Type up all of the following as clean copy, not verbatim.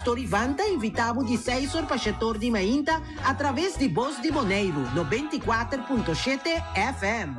Pastor Ivan ta invitá bo di seis or pa shetor di mainta atraves di Bos di Boneiru 94.7 FM.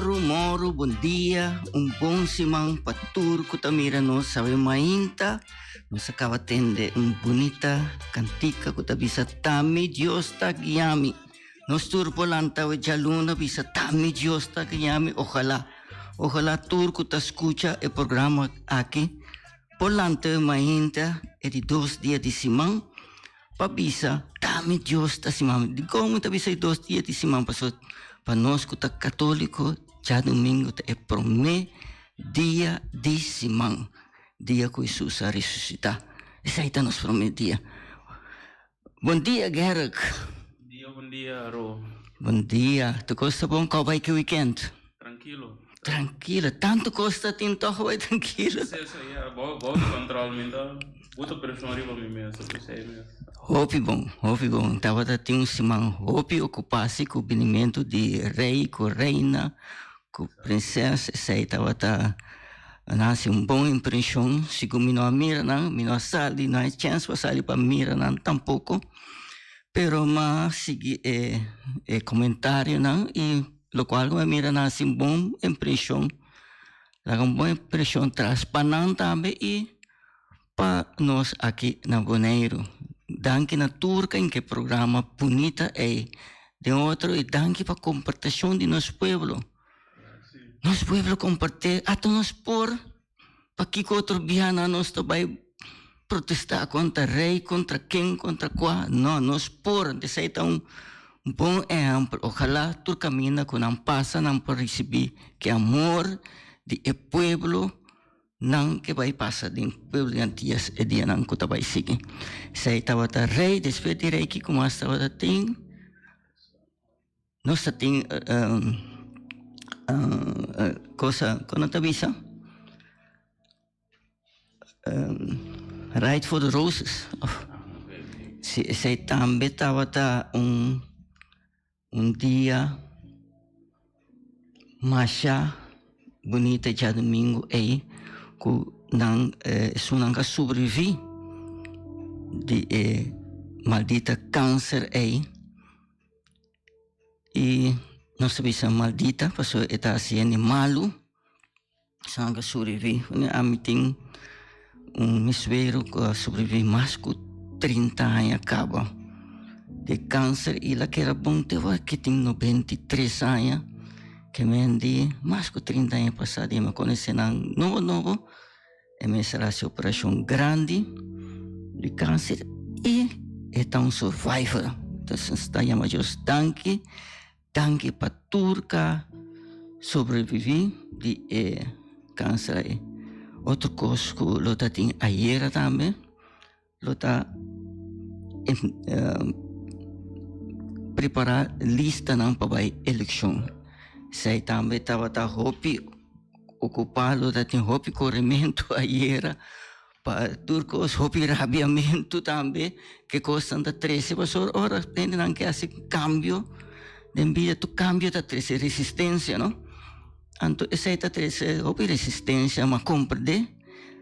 Moru moru bon dia un bon siman pa tur ku ta mira nos awe mainta. Nos a kaba tende un bunita kantika ku ta bisa Ta mi Dios ta guia mi. Nos tur por lanta awe djaluna bisa Ta mi Dios ta guia mi. Ojalá, ojalá tur ku ta skucha e programa aki por lanta e mainta e di dos dia di siman pa bisa Ta mi Dios ta sima mi. Dikon mi ta bisa e dos dia di siman? Pasobra pa nos ku ta katoliko djadumingu ta e promé dia di siman. Dia ku Hesus a resusitá. Esei ta nos promé dia. Bon dia, Gerrit. Bon dia, bon dia, Ro. Bon dia. Tur kos ta bon? Kòu bai ki wikènt? Trankilo. Trankilo. Tantu kos ta tin tòg bai trankilo. Sí, sí, ya. Bou, bou di kòntròl. Mi ta buta preshon riba mi mes, p'esei mes. Hopi bon, hopi bon. Tabata tin un siman hopi okupá si ku binimentu di rei ku reina ku prinsès. Esei tabata. Nan hasi un bon impreshon, sigun mi no a mira nan, mi no a sali, no hay chèns pa sali pa mira nan tampoko, pero m'a sigui e e komentarionan i lokual ku mi a mira nan hasi un bon impreshon, laga un bon impreshon tras pa nan tambe i pa nos aki na Boneiru. Danki na tur ken ke programa bunita ei den otro i danki pa komportashon di nos pueblo. Nos pueblo comparti hasta nos por pakico otro biaha nos ta bay protesta contra rey contra ken contra cua no nos por esey ta un bon ehempel ojala tur caminda cu nan pasa nan por ricibi ki amor di e pueblo nan ke bay pasa den pueblo di Antillas e dianan cu ta bay sigui esey tabata rey despues di rey kico mas tabata tin. Nos ta tin cosa cu nan ta bisa Ride for the Roses si esey tambe tabata un un dia masha bunita djadumingu ey cu nan esunnan a sobrevivi di e maldita cancer ey. I nos ta bisa maldita pasobra e ta hasi hende malu. Esnan ku a sobreviví. Ami tin un mi suegro ku a sobreviví mas ku 30 aña kaba di kanser i el a keda bon te ora ke tin 93 aña. Ke men di mas ku 30 aña pasá di mi konosé nan nobo nobo. E mester hasi operashon grandi di kanser i e ta un survivor. Entonces nos ta yama Dios danki, danki pa tur ka sobrevivi di e kanser ei. Otro kos ku lo ta tin ayera tambe lo ta prepará listanan pa bai elekshon. Esei tambe tabata hopi okupá, lo ta tin hopi korementu ayera pa tur kos, hopi rabiamentu tambe ke kosnan ta trese pasobra ora hendenan ke hasi kambio den bida tur kambio ta trese resistensia no. Anto esei ta trese hopi resistensia, ma komprendé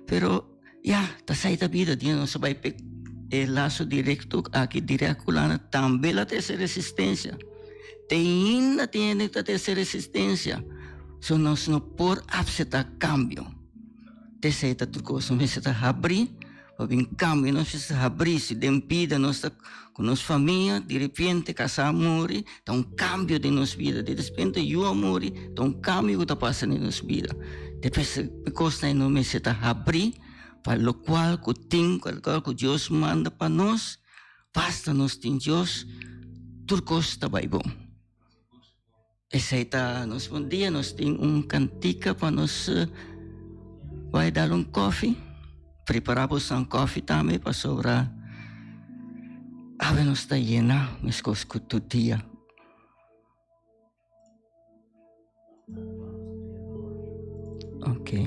pero. Ya, ta sai ta bida di nos a bai p'e e laso directo aki direct ku lana tambe la trese resistencia. Te ainda tin hende ku ta trese resistencia. So nos no por apseptá kambio. T'esei ta tur kos. Nos mester ta habrí pa bin kambio. Nos mester ta habrí si den bida nos ta ku nos famia, di repente kasá a muri, ta un kambio den nos bida. Di repente yu a muri, ta un kambio ku ta pasa den nos bida. Despues e kosnan ei nos mester ta habrí pa lokual ku tin, lokual ku Dios manda pa nos, basta nos tin Dios, tur kos ta bai bon. Esei ta nos bon dia, nos tin un kantika pa nos bai dal un kofi. Prepará boso un kofi tambe pasobra awe nos ta yena meskos ku tur dia. Ok.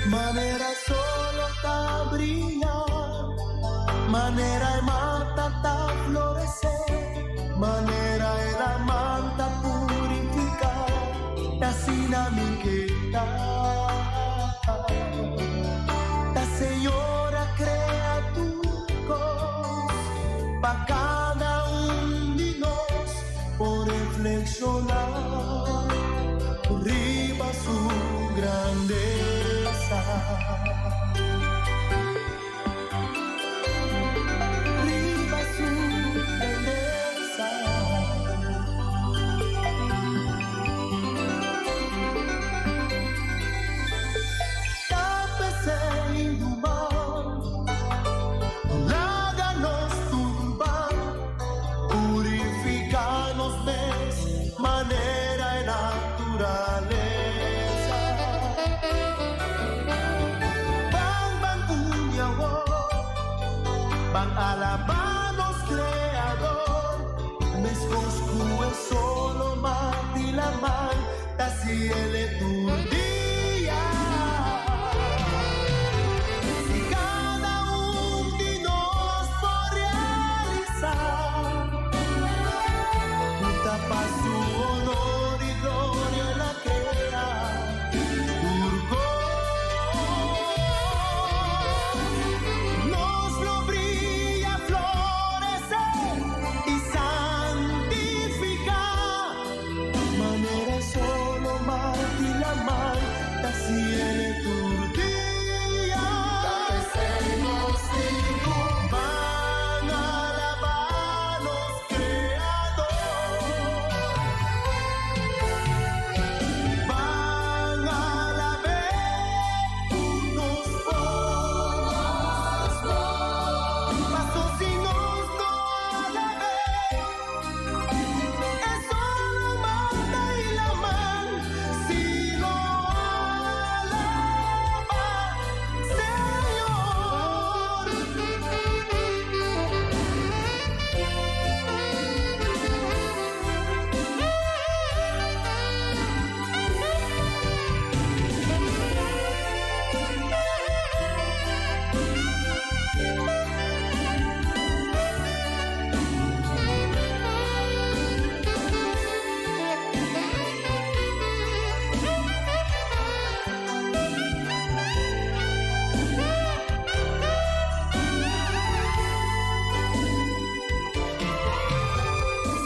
Manera solo ta bria, manera e mata ta florece, manera e laman ta purifica, ta asina mi ke ta. Ban alabá nos Kreador, meskos ku e solo mati laman ta siele tur dia. Si kada un di nos por realisá ku ta pa su honor i gloria el a krea tur kos. Nos lo bria, floresé i santifiká, manera e solo marti laman ta siele tur dia. Ban alabá nos Kreador. Ban alab'é ku nos bos. Paso si nos no alab'é, e solo mata i laman si no alabá Señor.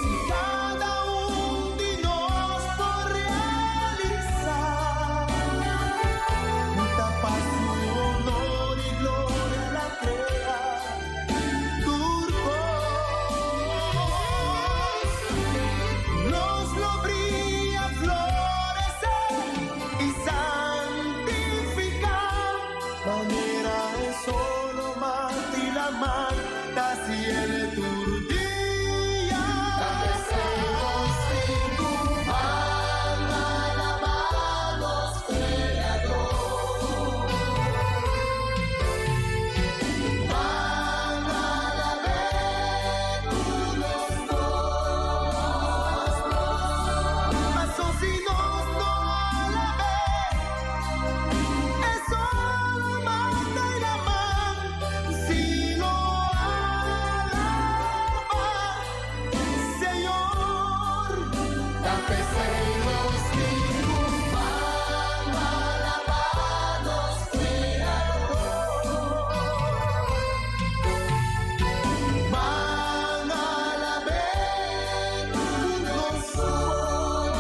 Si kada un di nos por realisá ku ta pa su honor i gloria el a krea tur kos, nos lo bria, floresé i santifiká manera e solo mati laman ta siele tur dia. Paso si nos no alab'é, e solo mata i laman si no alabá Señor. Ta p'esei nos tin ku ban alabá nos Kreador. Ban alab'é ku nos bos.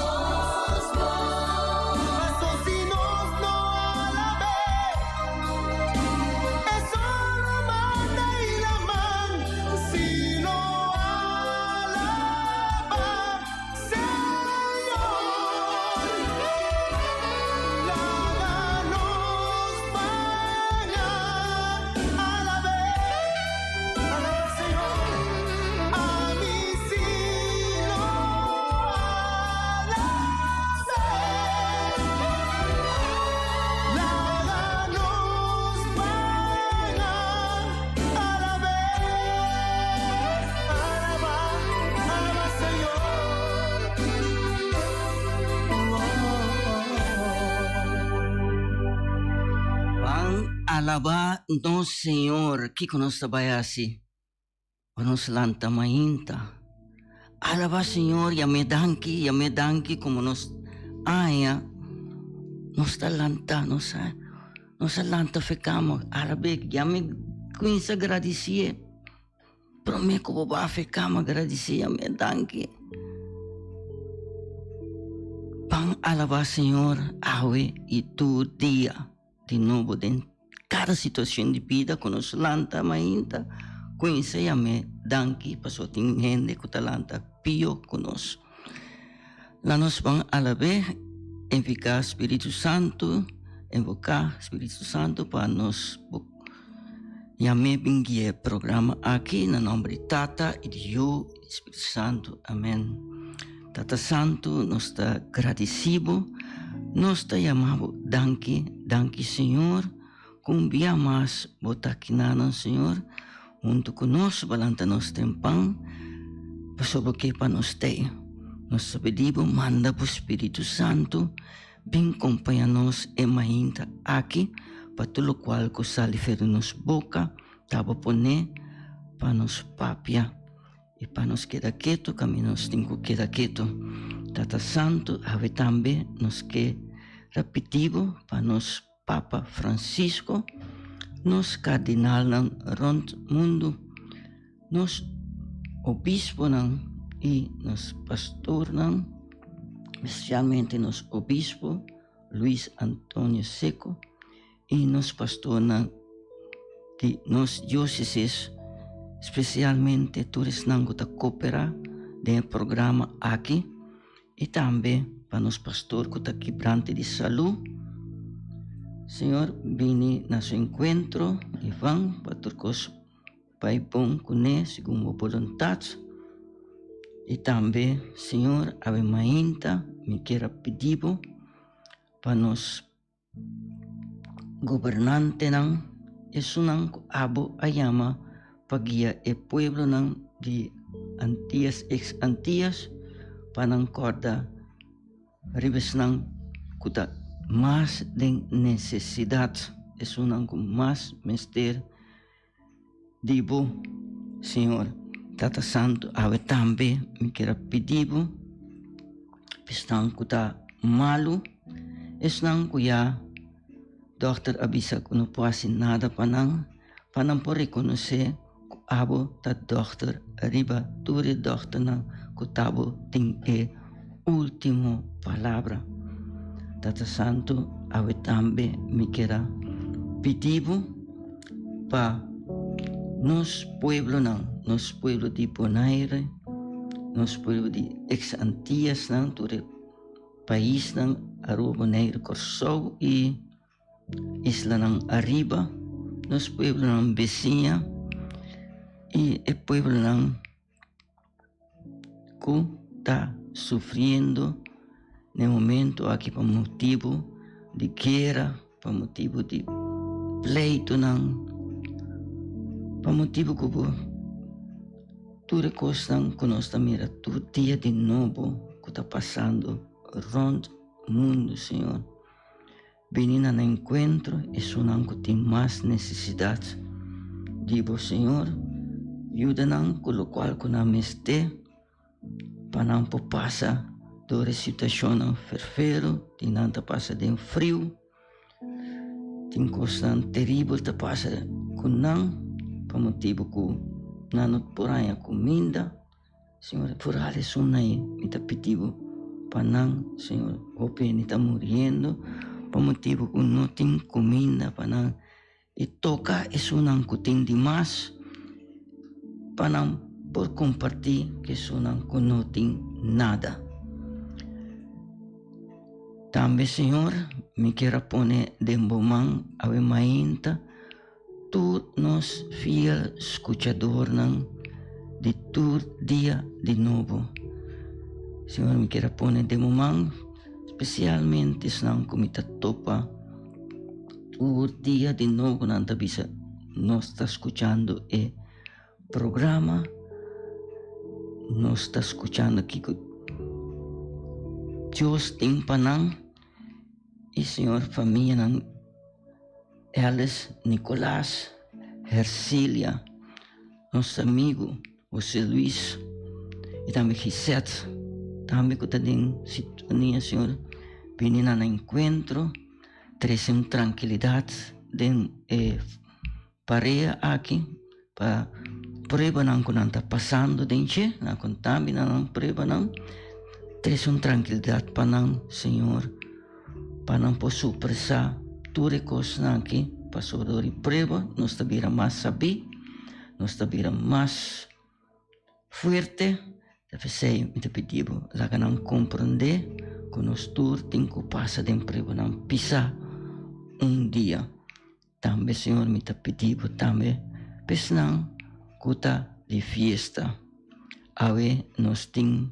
Paso si nos no alab'é, e solo mata i laman si no alabá Señor. Laga nos ban alab'é, alabá Señor. Ami sí lo alab'é. Laga nos ban alab'é, alabá, alabá Señor. Oh, oh, oh. Ban alabá nos Señor. Kiko nos ta bai hasi? Pa nos lanta mainta. Alabá Señor, yam'é danki, yam'é danki komo nos aña nos ta lanta, nos a nos a lanta fe kama, alab'é, yam'é kuminsa gradisié. Promé ku bo bai fe kama gradisié, yam'é danki. Ban alabá Señor awe i tur dia. Di nobo den kada situacion di bida cu nos lanta mainta cuminsa yam'e danki pasobra tin hende cu ta lanta pio cu nos. La nos ban alab'e invica Spiritu Santo, invoca Spiritu Santo pa nos yam'e bin guia e programa aki na nomber di Tata y di Yu y di Spiritu Santo. Amen. Tata Santu, nos ta gradisí bo, nos ta yama bo danki, danki Señor, ku un bia mas bo ta aki na nan, Señor. Huntu ku nos bo lanta nos trempan, pasobra bo ke pa nos tei. Nos ta pidi bo manda bo Spiritu Santu bin kompaña nos e mainta aki pa tur lokual ku sali for di nos boka ta bo pone pa nos papia i pa nos keda ketu kaminda nos tin ku keda ketu. Tata Santu, awe tambe nos ke rapiti bo pa nos. Papa Francisco, nos kardinalnan rònt mundu, nos obisponan i nos pastornan, spesialmente nos obispo Luis Antonio Secco i nos pastornan di nos diósesis, spesialmente tur esnan ku ta koperá den e programa aki. I tambe pa nos pastor ku ta kibrante di salú. Señor bini na su enkuentro i van pa tur kos bai bon kuné segun bo boluntat. I tambe, Señor, awe mainta mi kier a pidi bo pa nos Gobernantenan, esunnan ku abo a yama pa guia e pueblonan di Antias ex Antias, pa nan kòrda riba esnan ku ta mas den nesesidat, esunnan ku mas mester di bo, Señor. Tata Santu, awe tambe mi kier a pidi bo pa esnan ku ta malu, esnan ku ya dòkter a bisa ku no por hasi nada pa nan, pa nan por rekonosé ku abo ta dòkter riba tur e dòkternan ku ta bo tin e último palabra. Tata Santu, awe tambe mi kier a pidi bo. Pa nos pueblonan, nos pueblo di Bonaire, nos pueblo di ex Antiasnan, tur e paisnan Aruba, Bonaire, Kòrsou i islanan ariba, nos pueblonan besiña i e pueblonan ku ta sufriendo na e momento aki pa motibu di guera, pa motibu di pleitonan, pa motibu ku bo tur e kosnan ku nos ta mira tur dia di nobo ku ta pasando rònt mundu, Señor. Bini na nan enkuentro esunnan ku tin mas nesesidat di bo, Señor. Yuda nan ku lokual ku nan mester pa nan por pasa dor e situashonnan ferferu di nan ta pasa den friu. Tin kosnan teribel ta pasa ku nan pa motibu ku nan no por haña kuminda. Señor, foral esun ei, mi ta pidi bo pa nan, Señor. Hopi hende ta muriendo pa motibu ku no tin kuminda pa nan. I toka esunnan ku tin di mas pa nan por kompartí ku esunnan ku no tin nada. Tambe, Señor, mi kier a pone den bo man awe mainta. Tur nos fiel skuchadornan di tur dia di nobo. Señor, mi kier a pone den bo man, spesialmente esnan ku mi ta topa tur dia di nobo nan ta bisa nos ta skuchando e programa, nos ta skuchando kiko Dios tin pa nan i Señor famianan. Ellis Nicolaas, Hercilia, nos amigu José Luis y tambe Gisette, tambe cu ta den sintonia, Señor, bini na nan encuentro, trece un tranquilidad den e parea aki pa pruebanan cu nan ta pasando den dje, nan con tambe na nan pruebanan, trece un tranquilidad pa nan, Señor. Pa nan por supresá tur e kosnan aki, pasobra dor di prueba nos ta bira mas sabí, nos ta bira mas fuerte. Ta p'esei mi ta pidi bo, laga nan komprondé ku nos tur tin ku pasa den pruebanan pisá un dia. Tambe, Señor, mi ta pidi bo tambe pa esnan ku ta di fiesta. Awe nos tin.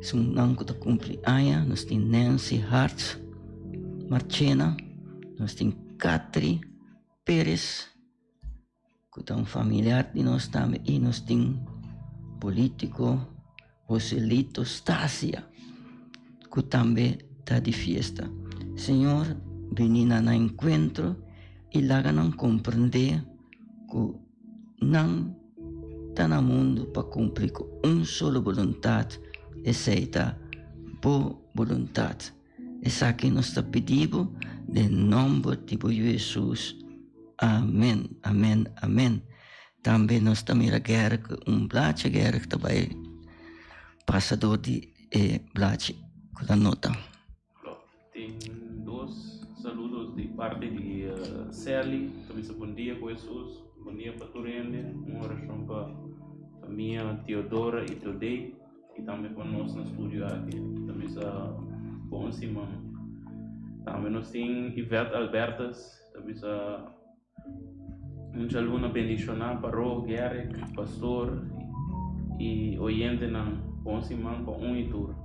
Esunnan ku ta kumpli aña nos tin Nancy Harts Marchena, nos tin Katri Perez. ku ta un familiar di nos tambe i nos tin polítiko Joselito Stasia ku tambe ta di fiesta. Señor bini na nan enkuentro i laga nan komprendé ku nan ta na mundu pa kumpli ku un solo boluntat, esei ta bo boluntat. Esaki nos ta pidi bo den nomber di bo Yu Hesus. Amen, amen, amen. Tambe nos ta mira Gerrit ku un blachi. Gerrit ta bai pasa dor di e blachi ku ta nota. Tin dos saludos di parti di Sally. Ta bisa bon dia ku Hesus. Bon dia pa tur hende. Un orashon pa famia Theodora i Todey. I tambe pa nos na studio aki ta bisa bon siman. Tambe nos tin Yvette Albertus ta bisa un djaluna bendishoná pa Ro, Gerrick, Pastor i oyentenan. Bon siman pa un i tur.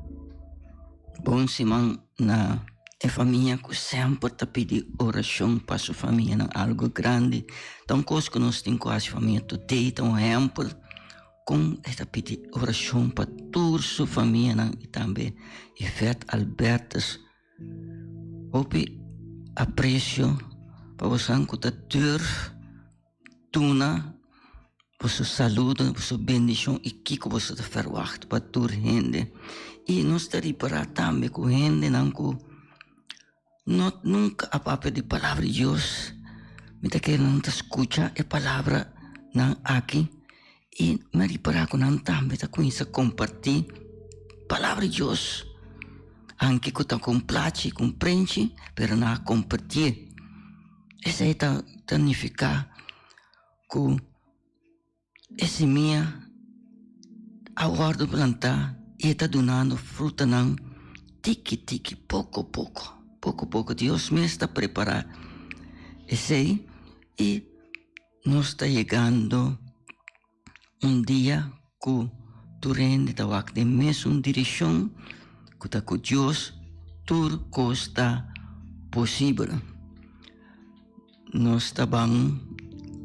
Bon siman na e famia ku semper ta pidi orashon pa su famianan. Algu grandi ta un kos ku nos tin ku hasi famia today ta un ehèmpel. Kon e ta pidi orashon pa tur su famianan i tambe Yvette Albertus. Hopi apresio pa bosan ku ta durf duna boso saludo, boso bendishon i kiko boso ta ferwagt pa tur hende. I nos ta ripará tambe ku hendenan ku No nunka a papia di palabra di Dios. Mi ta kere nan ta skucha e palabranan aki i mi a ripará ku nan tambe ta kuminsá kompartí palabra di Dios. Anke ku ta ku un plachi, ku un prenchi, pero nan a kompartié. Esei ta ta nifiká ku E simia a wòrdu plantá i e ta dunando frutanan tiki tiki, poko poko, poko poko. Dios mes ta prepará esei i nos ta yegando un dia ku tur hende ta wak den mesun direkshon ku ta ku Dios tur kos ta posibel. Nos ta ban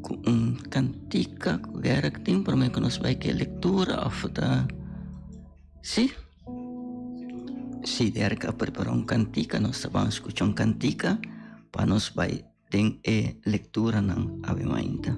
ku un kantika ku Gerrit tin prome ku nos bai ke lektura of ta si? Si Derek a prepara un kantika nos ta ban skucha un kantika pa nos bai den e lekturanan awe mainta.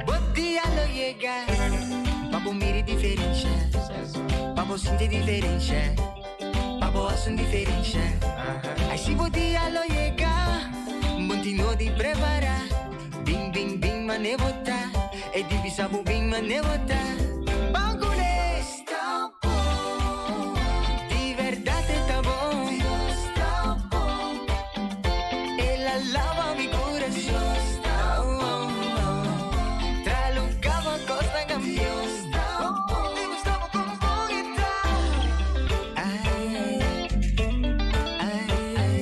Bo dia lo yega pa bo mira e diferensha Pa bo sinti e diferensha Pa bo hasi un diferensha Ai si bo dia lo yega Bo tin no di prepara Bin bin bin mane bo ta E di bisa bo bin mane bo ta Ban kuné Ta bon Di berdad e ta bon Dios ta bon El a laba mi kurason Dios ta bon Tra luga pa kos ta kambia Dios ta bon Mi gusta bo kon bon e ta Ai ai ai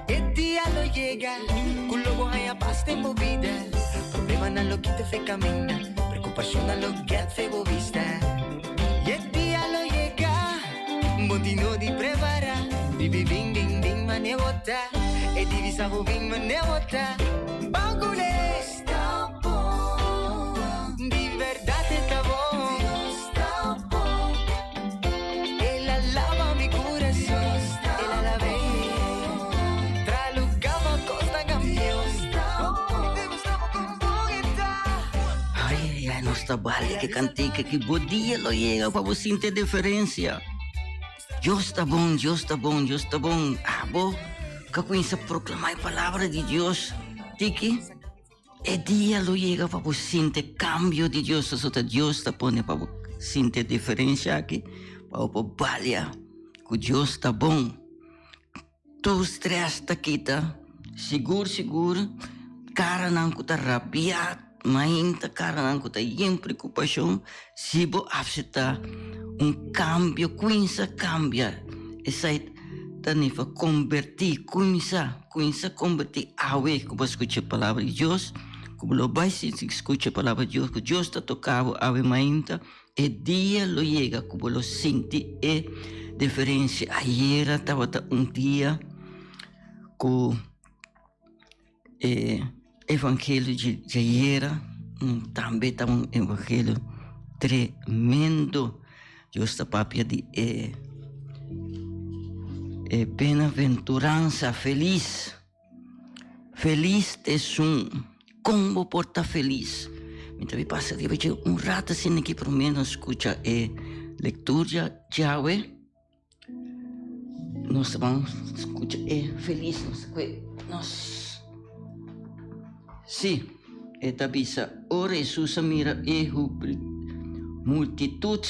E dia lo yega Ku lo bo haña pas den bo bida Problemanan lo kita fe kaminda Preokupashonnan lo get fe bo bista Y e dia lo yega Bo tin no di prepara Bibi bin bin bin mane bo ta E divisa bo bin mane bo ta Ban kuné Ta bon Di berdad e ta bon Dios ta bon El a laba mi kurason El a lab'é Tra luga pa kos ta kambia Dios ta bon Mi gusta bo kon bon e ta. Ay ay ay nos ta bali ke kantika ki bo dia lo yega pa bo sinti e diferensia. Dios ta bon, Dios ta bon, Dios ta bon. Abo ka kuminsa proklama e palabra di Dios tiki. E dia lo yega pa bo sinti kambio di Dios, pasobra ta Dios ta pone pa bo sinti e diferensia aki, pa bo por balia ku Dios ta bon. Tur strès ta kita. Sigur sigur karanan ku ta rabiá mainta, karanan ku ta yen preokupashon, si bo aseptá un kambio, kuinsa kambia. Esei ta nifiká kombertí, kuinsa, kuinsa kombertí awe ku bo skucha e palabra di Dios, ku bo lo bai sinti skucha e palabra di Dios, ku Dios ta toka bo awe mainta. E dia lo yega ku bo lo sinti e diferensia. Ayera tabata un dia ku e evangelio di ayera tambe ta un evangelio tremendo. Dios ta papia di e e benaventuransa felis. Felis ta esun. Kon bo por ta felis? Mi ta bin pasa riba dje un rato asina aki promé nos skucha e lektura djawe. Nos ta ban skucha e felis nos ta kue nos. Sí, e ta bisa, ora Hesus a mira e multitut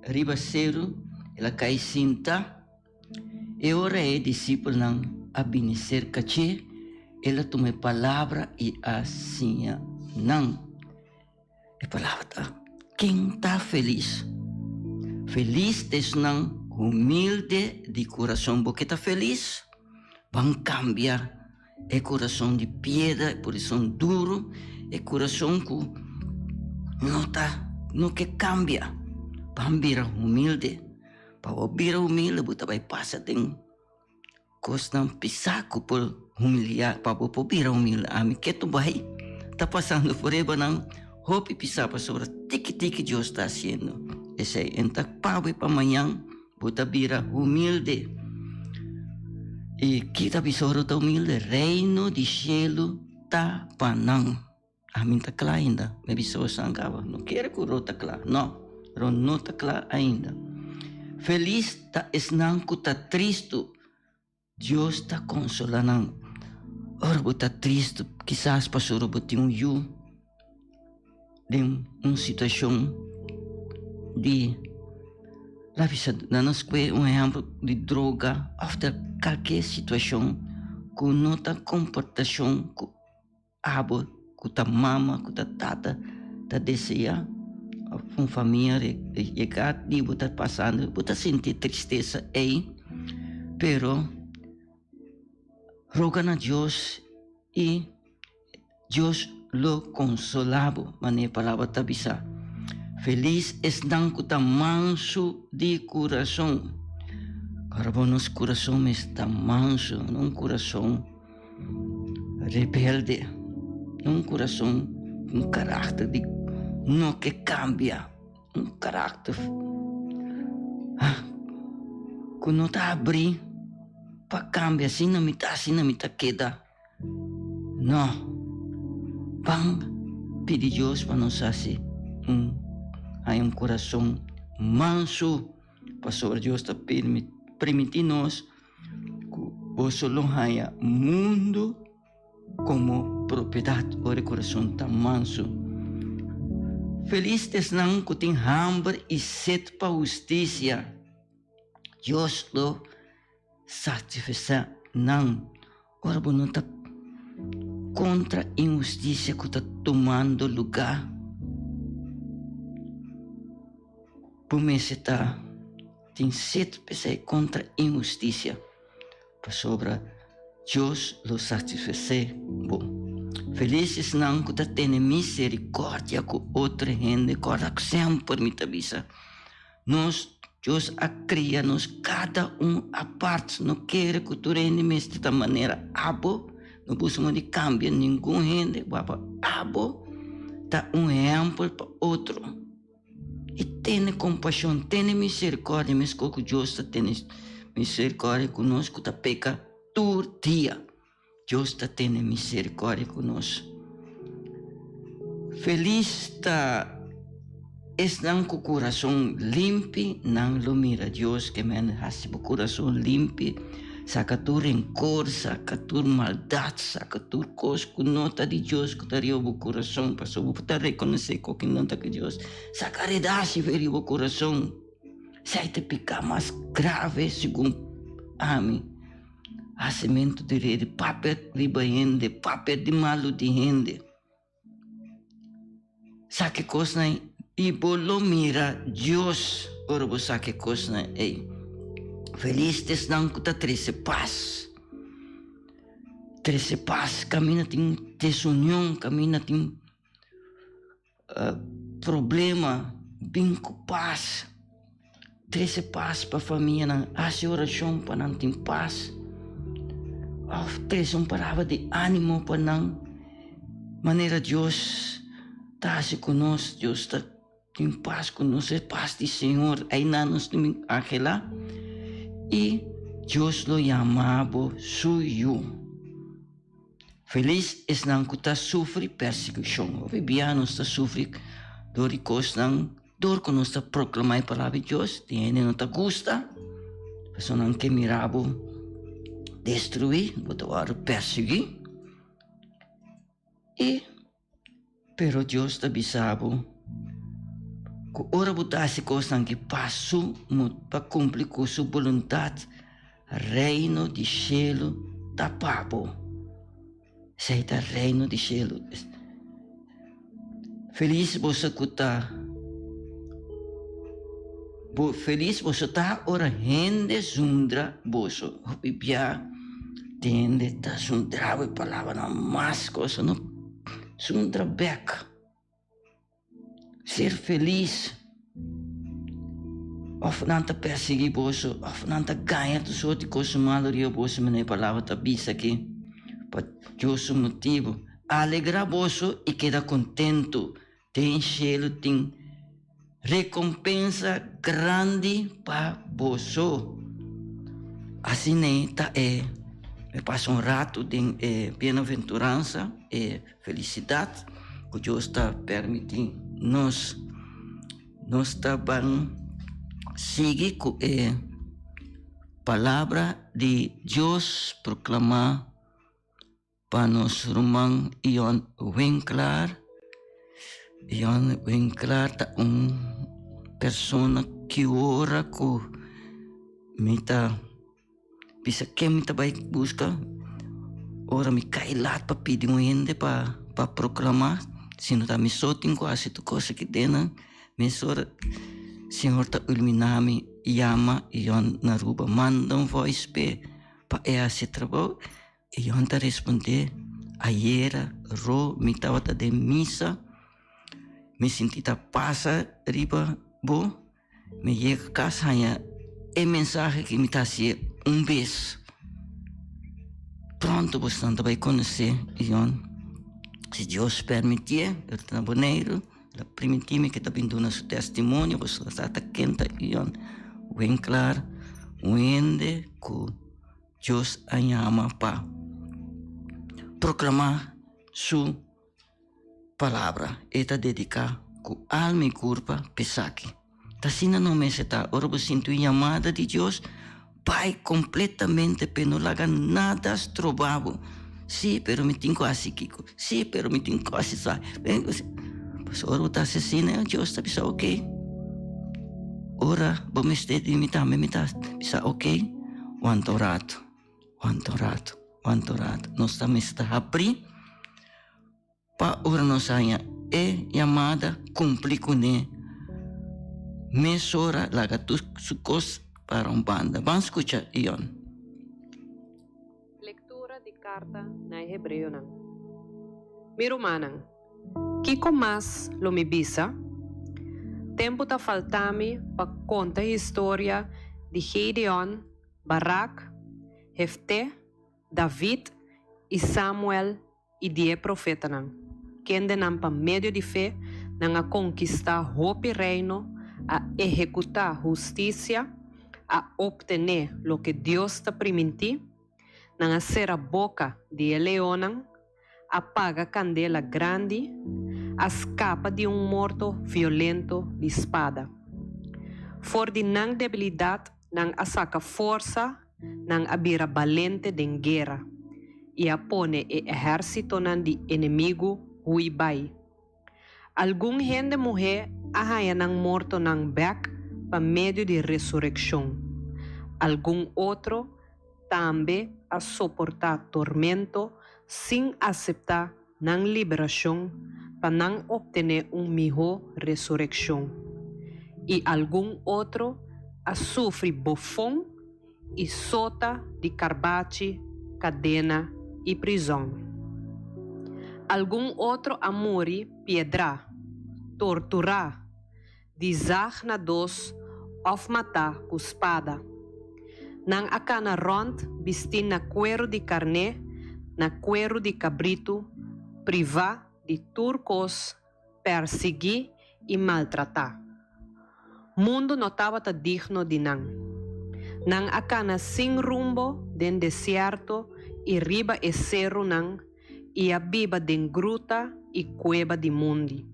riba seru, el a kai sinta. E ora e disipelnan a bini serka dje, el a tuma e palabra i a siña nan. E palabra ta, Ken ta felis? Felis ta esnan humilde di kurason. Bo ke ta felis? Ban kambia e kurason di piedra, e kurason duru, e kurason ku no ta, no ke kambia. Ban bira humilde. Pa bo bira humilde bo ta bai pasa den kosnan pisá ku por humiliá pa bo por bira humilde. Ami ketu bai ta pasando pruebanan hopi pisá pasobra tiki tiki Dios ta hasiendo esei. En ta pawe pa mañan bo ta bira humilde. I ki ta bisa ora bo ta humilde? Reino di shelu ta pa nan. Ami ta kla ainda. Mi bisa boso kaba. No kere ku ro ta kla. No, ro no ta kla ainda. Felis ta esnan ku ta tristu. Dios ta konsolá nan. Ora bo ta tristu, kisas pasobra bo tin un yu den un situashon di, laga bisa, nan a skohe un ehèmpel di droga òf ta kalke situashon ku no ta komportashon ku. Abo ku ta mama, ku ta tata ta desea of un famia yega di bo ta pasando, bo ta sinti tristesa ei, pero roga na Dios i Dios lo konsolá bo, manera e palabra ta bisa. Felis esnan ku ta mansu di kurason. Ora bo nos kurason mester ta mansu, no un kurason. Rebelde, un kurason, un karakter di no ke kambia, un karakter ku no ta abrí pa kambia, asina mi ta, asina mi ta keda. No, ban pidi Dios pa nos hasi un haña un kurason mansu, pasobra Dios ta permití nos. Ku boso lo haña mundu komo propiedat ora e kurason ta mansu. Felis ta esnan ku tin hamber i set pa hustisia, Dios lo satisfasé nan. Ora bo no ta kontra inhustisia ku ta tumando lugá, bo mester ta. Tin set p'esei kontra inhustisia, pasobra Dios lo satisfasé bo. Felis esnan ku ta tene miserikòrdia ku otro hende. Kòrda ku semper mi ta bisa, nos, Dios a kria nos kada un apart. No kere ku tur hende mester ta manera abo. No buska moda di kambia ningun hende, wak abo ta un ehèmpel pa otro. I tene kompashon, tene miserikòrdia, meskos ku Dios ta tene miserikòrdia ku nos ku ta peka tur dia. Dios ta tene miserikòrdia ku nos. Felis ta esnan ku kurason limpi, nan lo mira Dios. Ke men hasi bo kurason limpi, saka tur renkor, saka tur maldat, saka tur kos ku no ta di Dios ku ta riba bo kurason, pasobra bo ta rekonosé ku no ta di Dios. Saka redashi for riba bo kurason. Esei ta e piká mas grave segun ami. Hasimentu di rede, papia riba hende, papia di malu di hende. Sa ki kosnan i bo lo mira Dios ora bo sa ki kosnan ei. Felis ta esnan ku ta trese pas. Trese pas kaminda tin desunion, kaminda tin Problema bin ku pas, trese pas pa famianan, hasi orashon pa nan tin pas, òf trese un palabra di ánimo pa nan, manera Dios ta hasi ku nos, Dios ta tin pas ku nos, e pas di Señor, einan nos tin bin anhelá, i Dios lo yama bo su yu. Felis esnan ku ta sufri persekushon. Hopi bia nos ta sufri dor di kosnan, dor ku nos ta proklamá e palabra di Dios, tin hende no ta gusta, pasobra nan ke mira bo destruí, bo ta wòrdu persiguí. I Pero Dios ta bisa bo ku ora bo ta hasi kosnan ki pa su pa kumpli ku su boluntat, Reino di shelu ta pa bo. Esei ta Reino di shelu. Felis boso ku ta bo felis boso ta ora hende zundra boso. Hopi bia tin hende ta zundra bo e palabranan mas cosa no zundra bek. Ser felis of nan ta persegui boso of nan ta gaña tur sorti cosa malo riba boso manera e palabra ta bisa aki pa Dios su motibu. Alegrá boso i keda kontentu, den shelu tin rekompensa grandi pa boso. Asina ta e mi pasa un ratu den e bienaventuransa, e felisidat ku Dios ta permití nos. Nos ta ban sigui ku e palabra di Dios proklamá. Pa nos ruman Ion Winklaar. Ion Winklaar ta un persona ki ora ku mi ta bisa ken mi ta bai buska, ora mi kai lat pa pidi un hende pa pa proklamá, si no ta mi so tin ku hasi tur kos aki den nan, mesora Señor ta ilminá mi yama Ion na Aruba, manda un voice p'e pa e hasi e trabou. E Johan ta respondé, Ayera ro mi tabata den misa, mi sinti ta pasa riba bo, mi yega kas haña e mensahe ki mi ta hasié un bes. Pronto bosnan ta bai konosé Johan, si Dios permitié, el ta na Boneiru, el a primintí mi ke ta bin duna su testimonio, boso sa ta ken ta Johan Winklaar, un hende ku. Dios a yama pa proklamá su palabra. E ta dediká ku alma i kurpa pa esaki. Ta asina no mester ta. Ora bo sinti un yamada di Dios, bai kompletamente p'e. No laga nada stroba bo. Sí, pero mi tin ku hasi kiko. Sí, pero mi tin ku hasi sa. Pasobra ora bo ta hasi asina, Dios ta bisa oké. Ora bo mester di mi tambe, mi ta bisa oké. Wanta un rato, wanta un rato, wanta un rato. Nos ta mester habrí pa ora nos haña e yamada kumpli kuné mesora laga tur su kos para un banda. Ban skucha Ion. Lektura di karta na e Hebreonan. Mi rumannan, kiko mas lo mi bisa? Tempu ta falta mi pa konta historia di Gedeon, Barak, Hefté, David i Samuel i di e profetanan, kendenan pa medio di fe nan a konkistá hopi reino, a ehekutá hustisia, a optené loke Dios ta primintí, nan a sera boka di e leonnan, a paga kandela grandi, a skapa di un morto violento di spada. For di nan debilidat nan a saka forsa, nan a bira balente den guera i a pone e ehérsitonan di enemigu hui bai. Algun hende muhé a haña nan mortonan bèk pa medio di resurekshon. Algun otro tambe. a soportá tormento sin aseptá nan liberashon pa nan optené un mihó resurekshon. I algun otro a sufri bofon i sota di karbachi, kadena i prizòn. Algun otro a muri piedrá, torturá, di zag na dos òf matá ku spada. Nan a kana rònt bistí na kueru di karné, na kueru di kabritu, privá di tur kos, pèrsiguí i maltratá. Mundu no tabata digno di nan. Nan a kana sin rumbo den desierto i riba e serunan i a biba den gruta i kueba di mundi.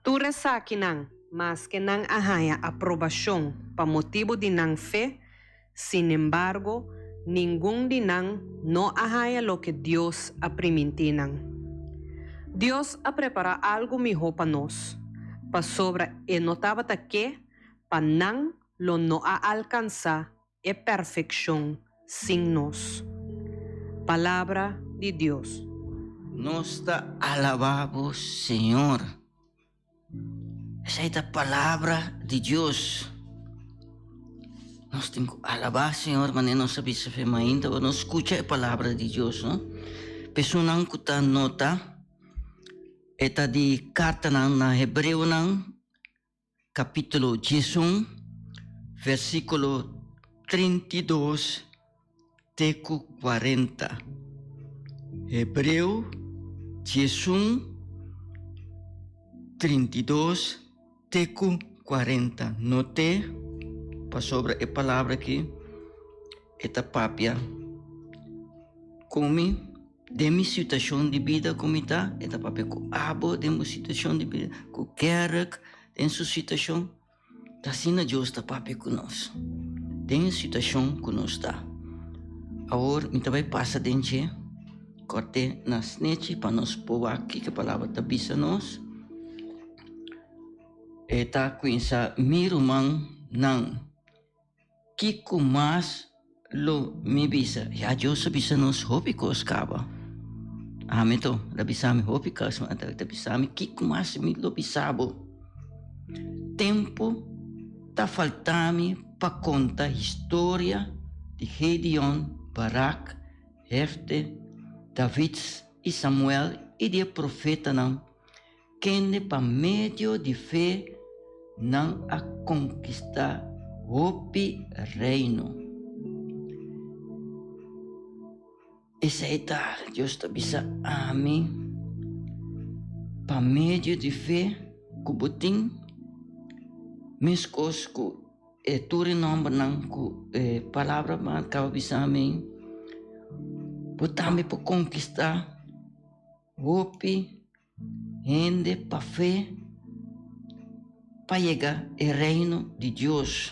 Tur esakinan, maske nan a haña aprobashon pa motibu di nan fe, sinembargo, ningun di nan no a haña loke Dios a primintí nan. Dios a prepará algu mihó pa nos, pasobra e no tabata ke pa nan lo no a alkansá e perfekshon sin nos. Palabra di Dios. Nos ta alabá bo, Señor. Esei ta palabra di Dios. Nos tin ku alabá Señor manera nos a bisa fe mainta ora nos skucha e palabra di Dios, no? Personan ku ta nota e ta di kartanan na Hebreonan Capítulo 11, versículo 32 te cu 40. Hebreo 11, 32 te cu 40. Noté pasobra e palabra aki e ta papia cu mi. Den mi situashon di bida ku mi ta, e ta papia ku abo den bo situashon di bida, ku Gerrit den su situashon. Ta asina Dios ta papia ku nos den e situashon ku nos ta. Awor mi ta bai pasa den dje, kòrt'é na snechi pa nos por wak kiko e palabra ta bisa nos. E ta kuminsá, Mi rumannan. Kiko mas lo mi bisa? Ya Dios a bisa nos hopi kos kaba. Ami to, el a bisa mi hopi kos, ma el ta bisa mi kiko mas mi lo bisa bo. Tempu ta falta mi pa konta historia di Gedeon, Barak, Jefte, David i Samuel i di e profetanan. Kende pa medio di fe nan a konkistá hopi reino. Esei ta, Dios ta bisa ami, pa medio di fe ku bo tin, meskos ku e tur e nòmbernan ku e palabra a kaba bisa mi, bo tambe por konkistá Hopi hende pa fe pa yega e Reino di Dios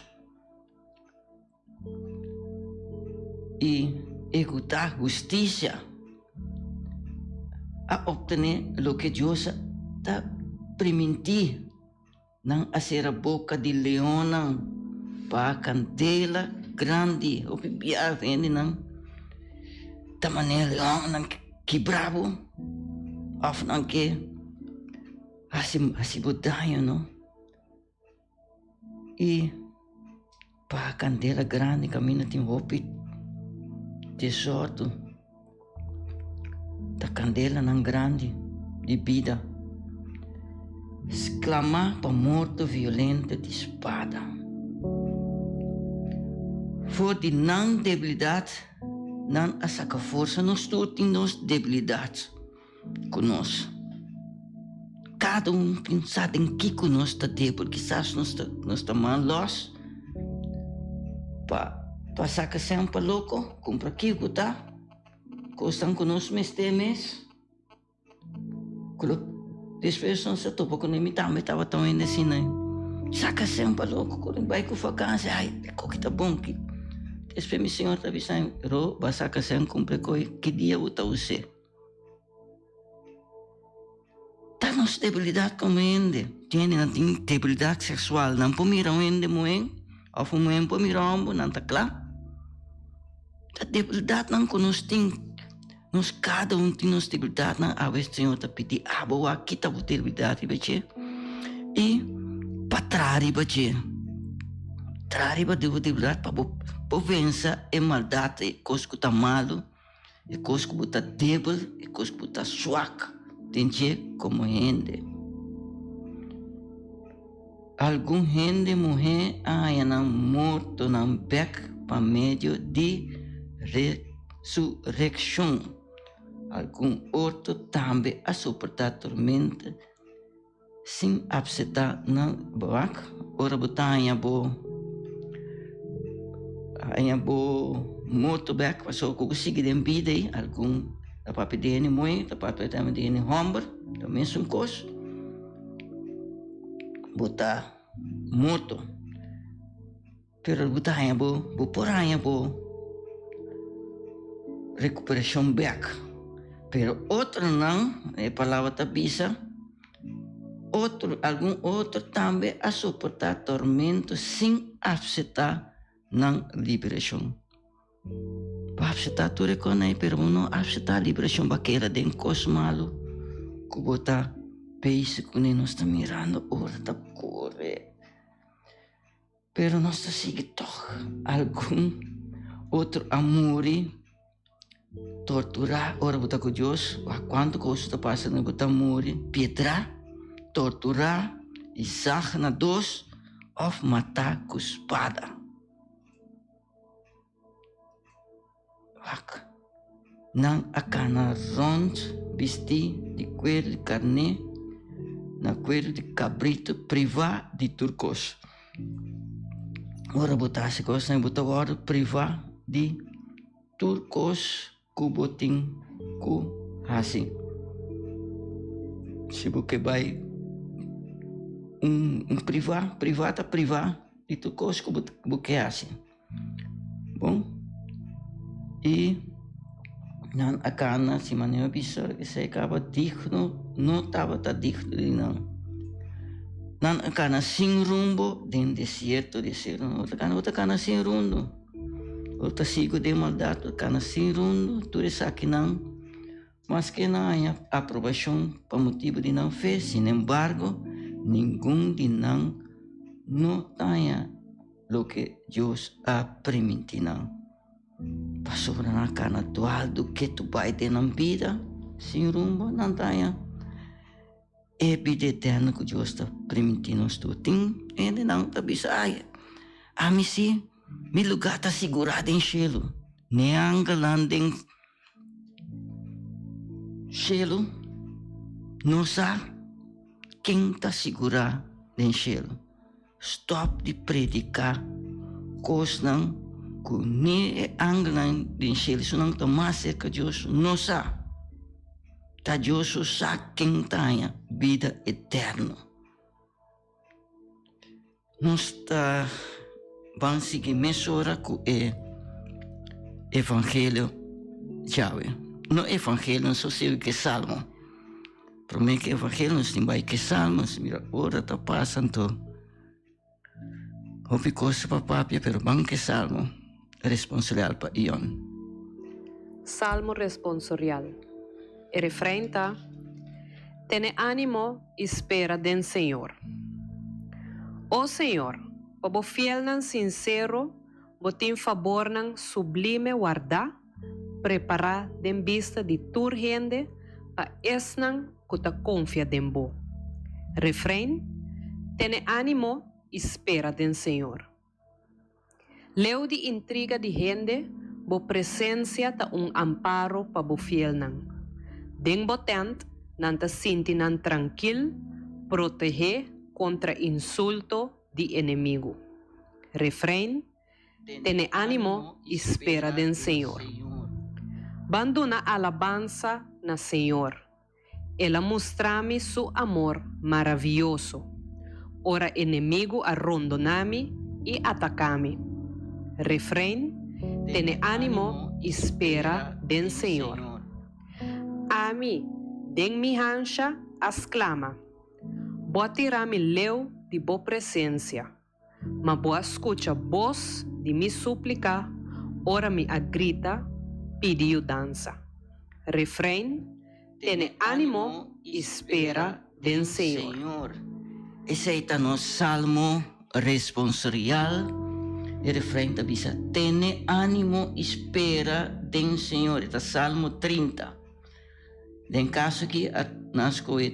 i ehekutá hustisia a optené loke Dios ta primintí. Nan a sera boka di leonnan pa kandela grandi. Hopi biaha hendenan ta manera leonnan kibra bo òf nan ke hasi hasi bo daño no. I pa kandela grandi kaminda tin hopi desordu. Ta kandelanan grandi di bida. Sklamá pa morto violento di spada. For di nan debilidat nan a saka forsa. Nos tur tin nos debilidat. Ku nos. Kada un tin sa den kiko nos ta débil. Kisas nos ta nos ta man lòs pa pa saka sèn pa loko, kumpra kiko ta kosnan ku nos mester mes. Ku lo despues nos ta topa kuné. Mi tambe tabata un hende asina. Saka sèn pa loko, ku bai ku vakansia, ai e koki ta bon. Despues mi señor ta bisa mi, Ro, bo a saka sèn kumpra e koki, ki dia bo ta us'é? Ta nos debilidad como hende. Tin hendenan tin debilidad sexual. Nan por mira un hende muhé of un muhé por mira un homber, nan ta kla. Ta debildatnan ku nos tin. Nos kada un tin nos debildatnan. Awe Señor ta pidi abo wak kita bo debildat riba dje i pa traha riba dje. Traha riba bo debildat pa bo por vensa e maldat, e kos ku ta malu, e kos ku bo ta debil, e kos ku bo ta swak den dje komo hende. Algun hende muhé a haña nan mortonan bèk pa medio di resurekshon. Algun otro tambe a soportá tormenta sin apseptá nan wak. Ora bo ta haña bo haña bo morto bèk pasobra ku bo sigui den bida ei, algun ta papia di hende muhé, ta papia tambe di hende hòmber, ta mesun kos. Bo ta morto, pero bo ta haña bo, bo por haña bo rekuperashon bèk. Pero otronan, e palabra ta bisa, otro, algun otro tambe a soportá tormento sin aseptá nan liberashon. Bo apseptá tur e kos ei, pero bo no apseptá liberashon. Bo a keda den kos malu ku bo ta bezig kuné. Nos ta mirando ora ta kore, pero nos ta sigui tòg. Algun otro a muri torturá ora bo ta ku Dios. Wak kuantu kos ta pasa ora bo ta muri, piedrá, torturá i zag na dos òf matá ku spada. Wak, nan a kana rònt bistí di kueru di karné na kueru di kabritu, privá di tur kos. Ora bo ta hasi kosnan bo ta wòrdu privá di tur kos ku bo tin ku hasi. Si bo ke bai un privá, privá ta privá di tur kos ku bo ke hasi. Bon, i nan a kana si manera bisa esei kaba digno, no tabata digno di nan. Nan a kana sin rumbo den desierto, desierto, bo ta kana, bo ta kana sin rumbo. Bo ta sigu den maldat, bo kana sin rumbo, tur esakinan, maske nan haña aprobashon pa motibu di nan fe, sinembargo, ningun di nan no ta haña loke Dios a primintí nan. Pasobra nan a kana dualdu ketu bai den nan bida sin rumbo, nan ta haña E bida eterno ku Dios ta primintí nos tur. Tin hendenan ta bisa, Ai, ami sí, mi lugá ta sigurá den shelu. Ni e angelnan den shelu no sa ken ta sigurá den shelu. Stòp di prediká kosnan ku ni e angelnan den shelu, esunnan ku ta mas serka Dios, no sa. Ta Dios so sa ken ta haña bida eterno. Nos ta ban sigui mesora ku e evangelio djawe. No evangelio, nos ta sigui ku e salmo. Promé ku evangelio nos tin bai ku e salmo, nos mira ora ta pasa anto hopi kos pa papia pero ban ku e salmo responsorial pa Ion. Salmo responsorial. E refrein ta, Tene ánimo i spera den Señor. O Señor, pa bo fielnan sinsero bo tin fabornan sublime wardá, prepará den bista di tur hende pa esnan ku ta konfia den bo. Refrein, Tene ánimo i spera den Señor. Leu di intriga di hende, bo presensia ta un amparo pa bo fielnan. Den bo tènt nan ta sinti nan trankil, protehé kontra insulto di enemigu. Refrein, Tene ánimo i spera den Señor. Ban duna alabansa na Señor. El a mustra mi su amor maravioso ora enemigu a rondoná mi i ataká mi. Refrein, Tene ánimo i spera den Señor. Ami, den mi hansha, a sklama, Bo a tira mi leu di bo presensia. Ma bo a skucha bos di mi súplika. ora mi a grita pidi yudansa. Refrein, Tene ánimo i spera den Señor. Esei ta nos salmo responsorial. E refrein ta bisa, Tene ánimo i spera den Señor. E ta Salmo 30. Den kaso aki a nan skohe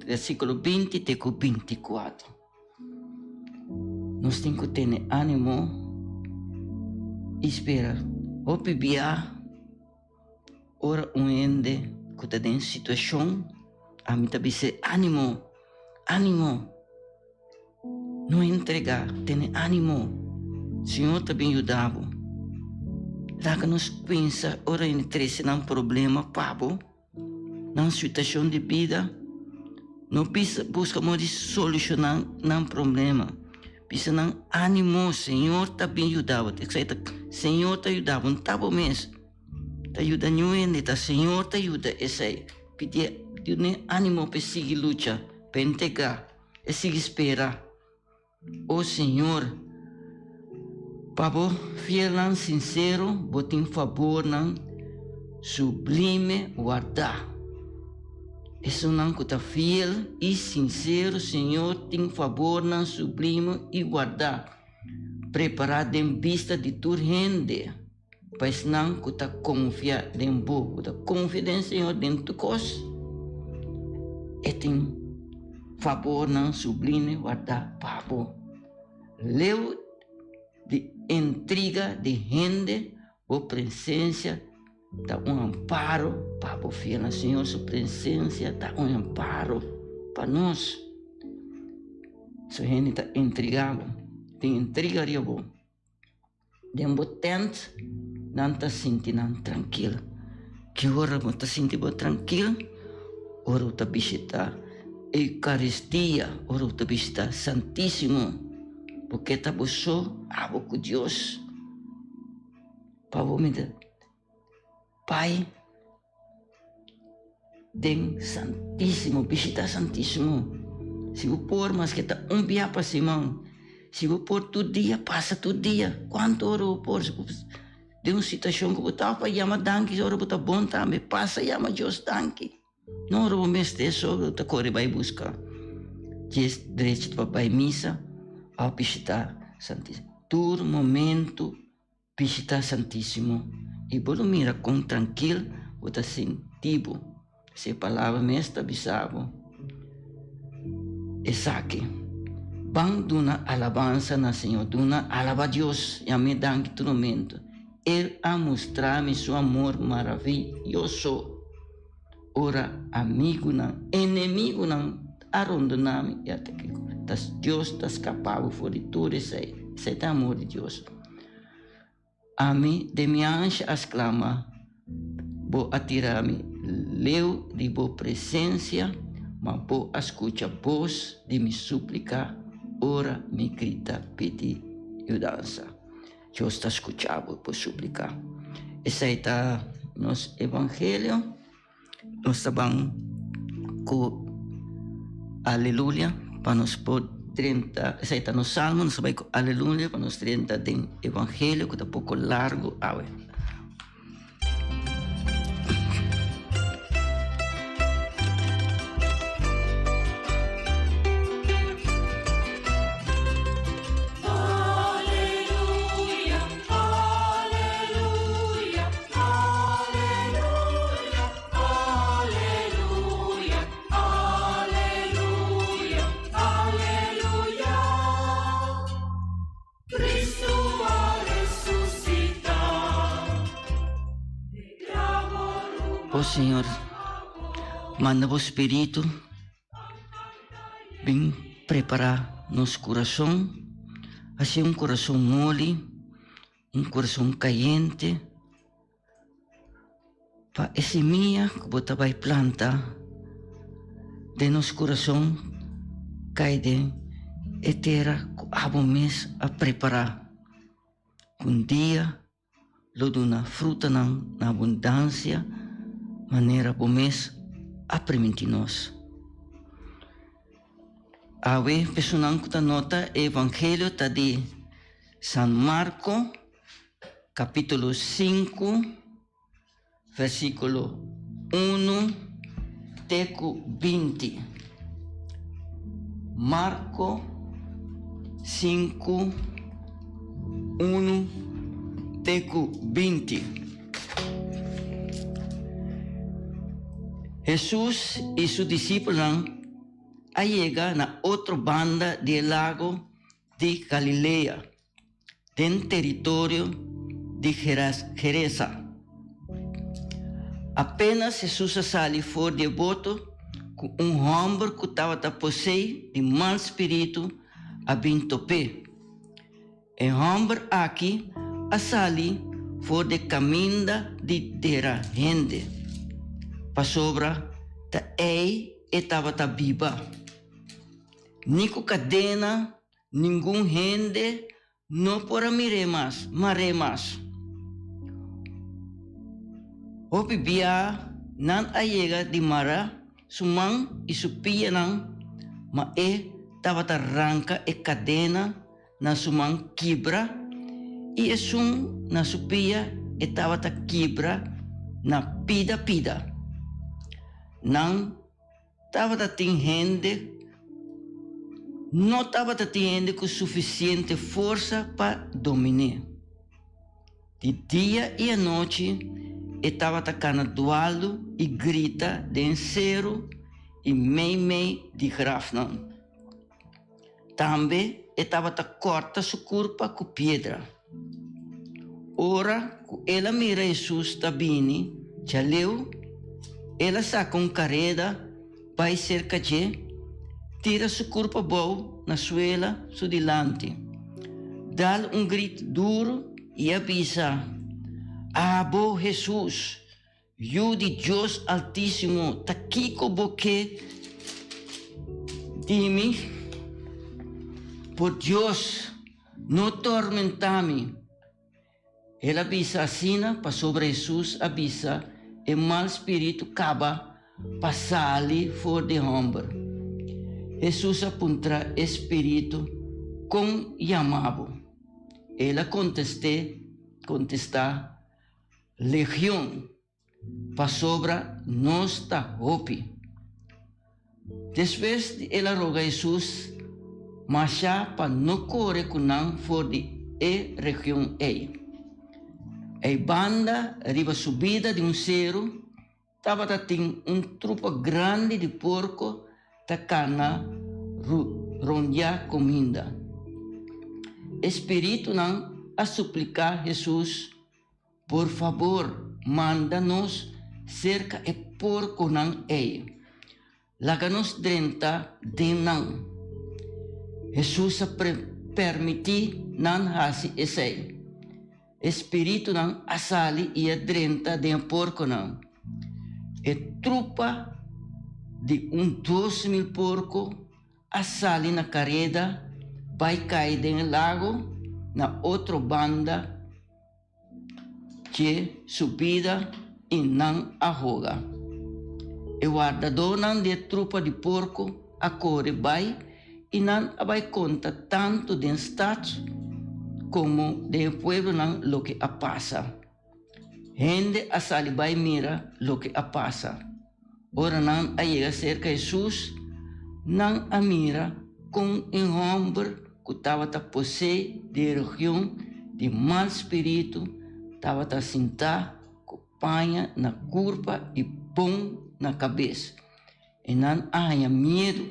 versíkulo 20 te ku 24. Nos tin ku tene ánimo i spera. Hopi bia ora un hende ku ta den situashon, ami ta bis'é, Ánimo, ánimo! No entregá, tene ánimo. Señor ta bin yuda bo. Laga nos pensa ora hende trese nan problema pa bo, nan situashon di bida. No bisa buska modo di solushoná nan problema. Bisa nan ánimo, Señor ta bin yuda bo. Esei ta, Señor ta yuda bo, no ta bo mes. Ta yuda niun hende, ta Señor ta yuda esei. Pidié, dun'é ánimo pa e sigui lucha, pa e entregá. E sigui spera, O Señor, pa bo fielnan sinsero bo tin fabornan sublime wardá. Esunnan ku ta fiel i sinsero, Señor tin fabornan sublime i wardá, prepará den bista di tur hende. Pa esnan ku ta konfia den bo, ku ta konfia den Señor den tur kos, e tin fabornan sublime wardá pa bo. Leu di intriga di hende, bo presensia ta un amparo pa bo fielnan. Señor su presensia ta un amparo pa nos. Su hende ta intriga bo, tin intriga riba bo. Den bo tent nan ta sinti nan trankil. Ki ora bo ta sinti bo trankil? Ora bo ta bishita Eukaristia, ora bo ta bishita Santisimo. Bo ke ta bo so, abo ku Dios. Pa bo mira Pai den Santísimo, bishita Santísimo. Si bo por, maske ta un bia pa siman. Si bo por tur dia, pasa tur dia. Kuantu ora bo por? Si bo den un situashon ku bo ta pa yama danki, ora bo ta bon tambe, pasa yama Dios danki. No ora bo mester so, bo ta kore bai buska djes drechi pa bai misa òf bishita Santísimo. Tur momentu. Bishita Santísimo i bo lo mira kon trankil bo ta sinti bo. Si e palabra mes ta bisa bo esaki, Ban duna alabansa na Señor, duna alaba Dios i ami danki tur momento. El a mustra mi su amor maraviyoso ora amigunan, enemigunan a rondona mi i a ta kiko. Ta Dios ta skapa bo for di tur esei. Esei ta amor di Dios. Ami den mi ansha a sklama, Bo a tira mi leu di bo presensia, ma bo a skucha bos di mi súplika ora mi grita pidi yudansa. Dios ta skucha bo bo súplika. Esei ta nos evangelio. Nos ta ban ku aleluya pa nos por drenta, esei ta nos salmo, nos ta bai ku aleluya pa nos drenta den evangelio ku ta poko largu awe. O Señor, manda bo Spiritu bin prepara nos kurason, hasi un kurason moli, un kurason kayente. Pa e simia ku bo ta bai planta den nos kurason kai den e tera ku abo mes a prepará, ku un dia lo duna frutanan na abundansia manera bo mes a primintí nos. Awe personan ku ta nota e evangelio ta di San Marko. kapítulo 5, versíkulo 1 te ku 20. Marko 5, 1 te ku 20. Hesus i su disipelnan a yega na otro banda di e lago di Galilea, den teritorio di Geresa. Apenas Hesus a sali for di e boto, ku un hòmber ku tabata posei di mal spiritu a bin top'é. E hòmber aki a sali for di e kaminda di dera hende, pasobra ta ei e tabata biba. Ni ku kadena ningun hende no por a mir'é mas, mar'é mas. Hopi bia nan a yega di mara su man i su pianan, ma e tabata ranka e kadena na su man kibra i esun na su pia e tabata kibra na pida pida. Nan Tabata tin hende No tabata tin hende ku sufisiente forsa pa domin'é. Di dia i anochi e tabata kana dualu i grita den seru i meimei di grafnan. Tambe e tabata kòrta su kurpa ku piedra. Ora ku el a mira Hesus ta bini djaleu, el a saka un kareda bai serka dje, tira su kurpa abou na suela su dilanti, dal un grit duru i a bisa, Abo, Hesus, Yu di Dios Altísimo, ta kiko bo ke di mi? Por Dios, no tormentá mi. El a bisa asina pasobra Hesus a bisa e mal spiritu kaba pa sali for di hòmber. Hesus a puntra e spiritu, Kon yama bo? El a kontest'é, kontestá, Legion, pasobra nos ta hopi. Despues di el a roga Hesus masha pa no kore ku nan for di e region ei. Ei banda riba subida di un seru Tabata tin un trupa grandi di porko ta kana rondiá kuminda. E spiritunan a supliká Hesus, Por fabor, manda nos serka e porkonan ei. Laga nos drenta den nan. Hesus a permití nan hasi esei. E spiritunan a sali i a drenta den e porkonan. E trupa di un 2000 porko a sali na kareda bai kai den e lago na otro banda dje su bida i nan a hoga. E wardadónan di e trupa di porko a kore bai i nan a bai konta tantu den stat komo den e pueblonan loke a pasa. Hende a sali bai mira loke a pasa. Ora nan a yega serka Hesus, nan a mira kon un hòmber ku tabata posee di e region di mal spiritu tabata sintá ku paña na kurpa i pon na kabes, i nan a haña miedu.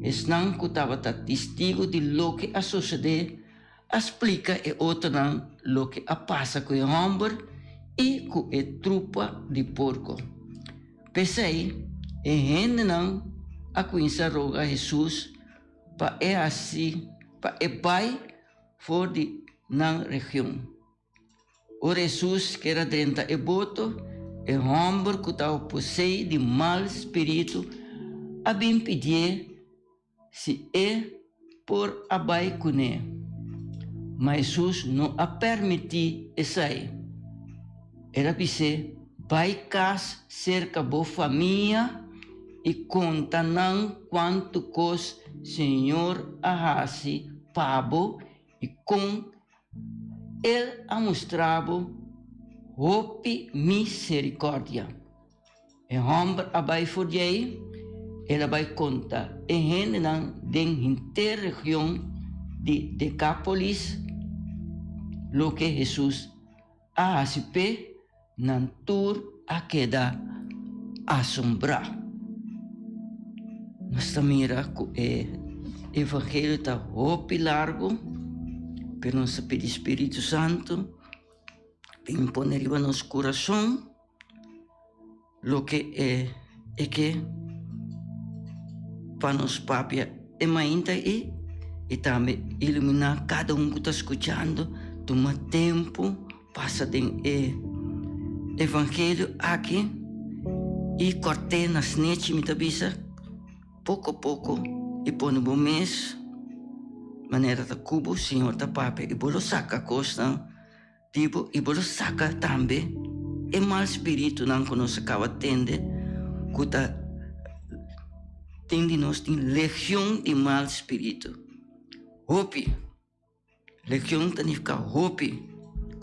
Esnan ku tabata testigu di loke a sosodé a splika e otronan loke a pasa ku e hòmber i ku e trupa di porko. P'esei, e hendenan a kuminsá roga Hesus pa e hasi pa e bai for di nan region. Ora Hesus ker a drenta e boto, e hòmber ku tabata posei di mal spiritu a bin pidié Si e por a bai kuné. Ma Hesus no a permití esei. El a bis'é, Bai kas serka bo famia i konta nan kuantu kos Señor a hasi pa bo i kon. El a mustra bo hopi miserikòrdia. E hòmber a bai for di ei, el a bai konta e hendenan den henter region di Dekápolis loke Hesus a hasi p'e, nan tur a keda asombrá. Nos ta mira ku e evangelio ta hopi largu, pero nos ta pidi Spiritu Santu bin pone riba nos kurason Loke e e ke pa nos papia e mainta ei i tambe iluminá kada un ku ta skuchando, tuma tempu pasa den e evangelio aki i kòrt'é na snechi mi ta bisa poko poko i pone bo mes manera ta ku bo Señor ta papia i bo lo saka kosnan. Di bo i bo lo saka tambe e mal spiritunan ku nos a kaba tende ku ta tin di nos tin legion di mal spiritu. Hopi. Legion ta nifiká hopi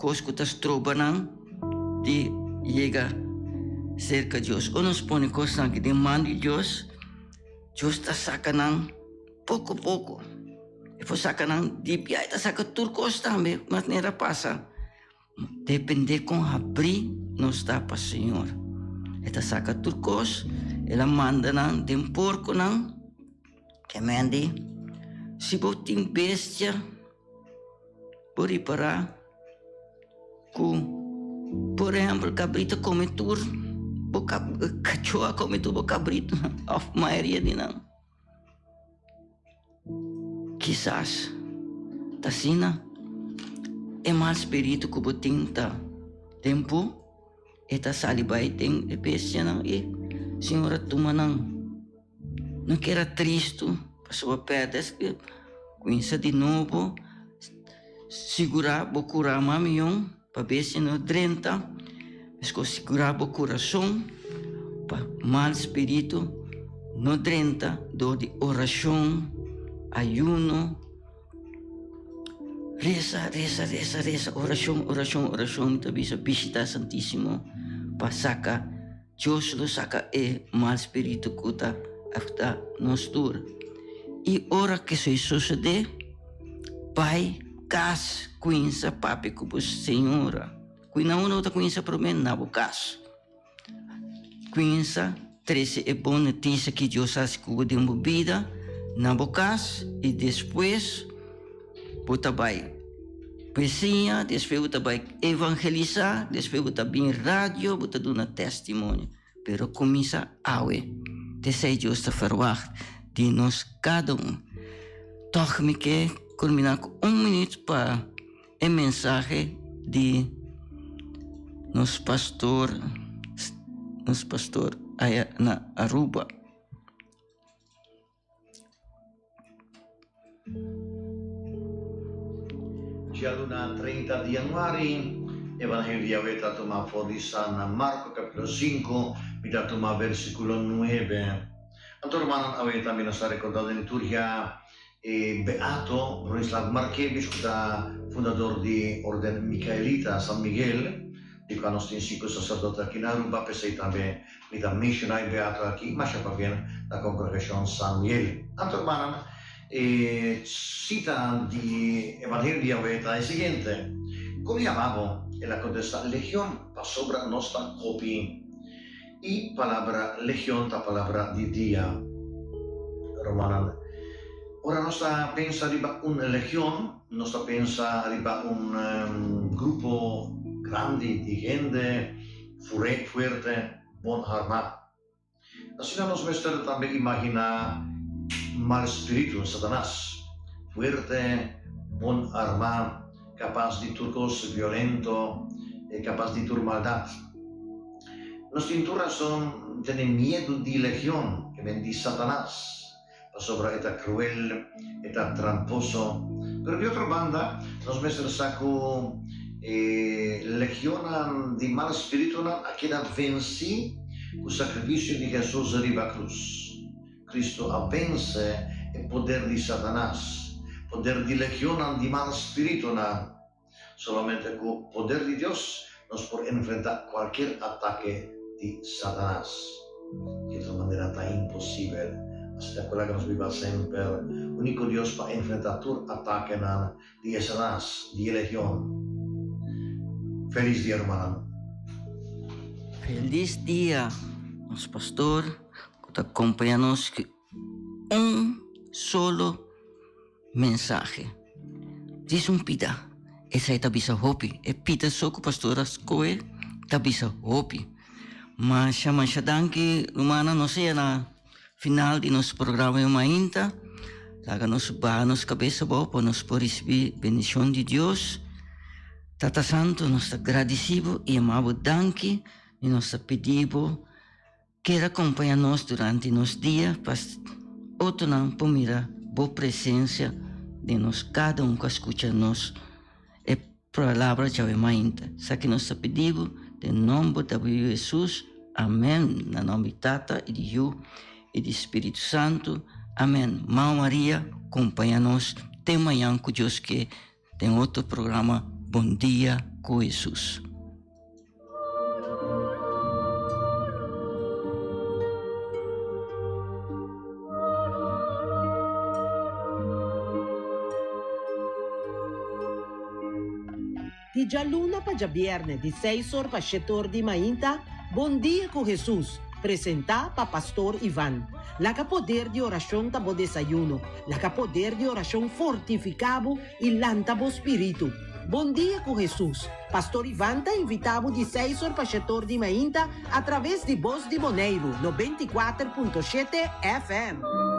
kos ku ta stroba nan di yega serka Dios. Ora nos pone kosnan aki den man di Dios, Dios ta saka nan poko poko. E por saka nan di bia, e ta saka tur kos tambe, manera pasa. Depende kon habrí nos ta pa Señor. E ta saka tur kos, el a manda nan den porkonan. Ke men di, si bo tin bestia, bo ripará ku, por ehèmpel, kabrito kome tur bo kachó a kome tur bo kabrito, òf mayoria di nan. Kisas ta asina e mal spiritu ku bo tin ta den bo, e ta sali bai den e bestianan i Señor a tuma nan. No keda tristu pasobra bo pèrdè esaki, kuminsá di nobo, sigurá bo kura mas mihó pa bestia no drenta, meskos sigurá bo kurason pa mal spiritu no drenta dor di orashon, ayuno, resa, resa, resa, resa, orashon, orashon, orashon, mi ta bisa bishita Santisimo pa saka Dios lo saka e mal spiritu ku ta afektá nos tur. I ora ku esei sosodé, bai kas kuinsa papia ku bo señora. Kuina unda bo ta kuinsa promé? Na bo kas. Kuinsa trese e bon notisia ki Dios hasi ku bo den bo bida na bo kas i despues bo ta bai bisiña, despues bo ta bai evangelisá, despues bo ta bin radio, bo ta duna testimonio. Pero kuminsá awe. T'esei Dios ta ferwagt di nos kada un. Tòg mi ke kulminá ku un minüt pa e mensahe di nos pastor, nos pastor aya na Aruba. Djaluna 30 di januari, Evangelio di Yahweh ta tuma for di San Marco capítulo 5, mi ta tuma versículo 9. Anto rumannan awe tambe nos ta recorda den liturgia e Beato Bronislav Markiewicz cu ta fundador di Orden Micaelita San Miguel, di cua nos tin cinco sacerdote aki na Aruba, p'esey tambe Mi ta menshoná e beato aki masha pabien na Kongregashon San Miguel. Anto hermannan, e sita di Evangelio di awe ta e siguiente, Kon yama bo? El a kontestá, Legion, pasobra nos ta hopi. I palabra legion ta palabra di dia. Rumannan, ora nos ta pensa riba un legion, nos ta pensa riba un grupo grandi di hende, Furé fuerte, bon harmá. Asina nos mester tambe imaginá mal spiritu, Satanas, fuerte, bon armá, kapas di tur kos violento, kapas di tur maldat. Nos tin tur rason tene miedu di legion, ke men di Satanas, pasobra e ta kruel, e ta tramposo. Pero di otro banda, nos mester sa ku e legionnan di mal spiritunan a keda vensí ku sakrifisio di Hesus riba krus. Kristu a vense e poder di Satanas, poder di legionnan di mal spiritunan. Solamente ku poder di Dios nos por enfrentá kualkier atake di Satanas. Di otro manera ta imposibel. Asina ku laga nos biba semper uní ku Dios pa enfrentá tur atakenan di e Satanas, di e legion. Felis dia rumannan. Felis dia nos pastor ku ta kompañá nos ku un solo Mensahe. Djis un pida. Esei ta bisa hopi. E pida so ku pastor a skohe ta bisa hopi. Masha masha danki rumannan. Nos a yega na final di nos programa e mainta. Laga nos baha nos kabes abou pa nos por risibí bendishon di Dios. Tata Santu, nos ta gradisí bo i yama bo danki i nos ta pidi bo. Keda kompaña nos durante nos dia pa otronan por mira bo presensia den nos kada un ku a skucha nos e palabra djawe mainta. Esaki nos ta pidi bo den nomber di bo Yu Hesus. Amen. Na nomber di Tata i di Yu i di Spiritu Santu. Amen. Mama Maria kompaña nos te mañan ku Dios ke den otro programa Bon Dia ku Hesus. Di djaluna pa djabierne di seis or pa shete or di mainta, Bon Dia ku Hesus, presentá pa Pastor Ivan. Laga poder di orashon ta bo desayuno, laga poder di orashon fortifiká bo i lanta bo spiritu. Bon Dia ku Hesus, Pastor Ivan ta invitá bo di seis or pa shete or di mainta atraves di Bos di Boneiru, 94.7 FM.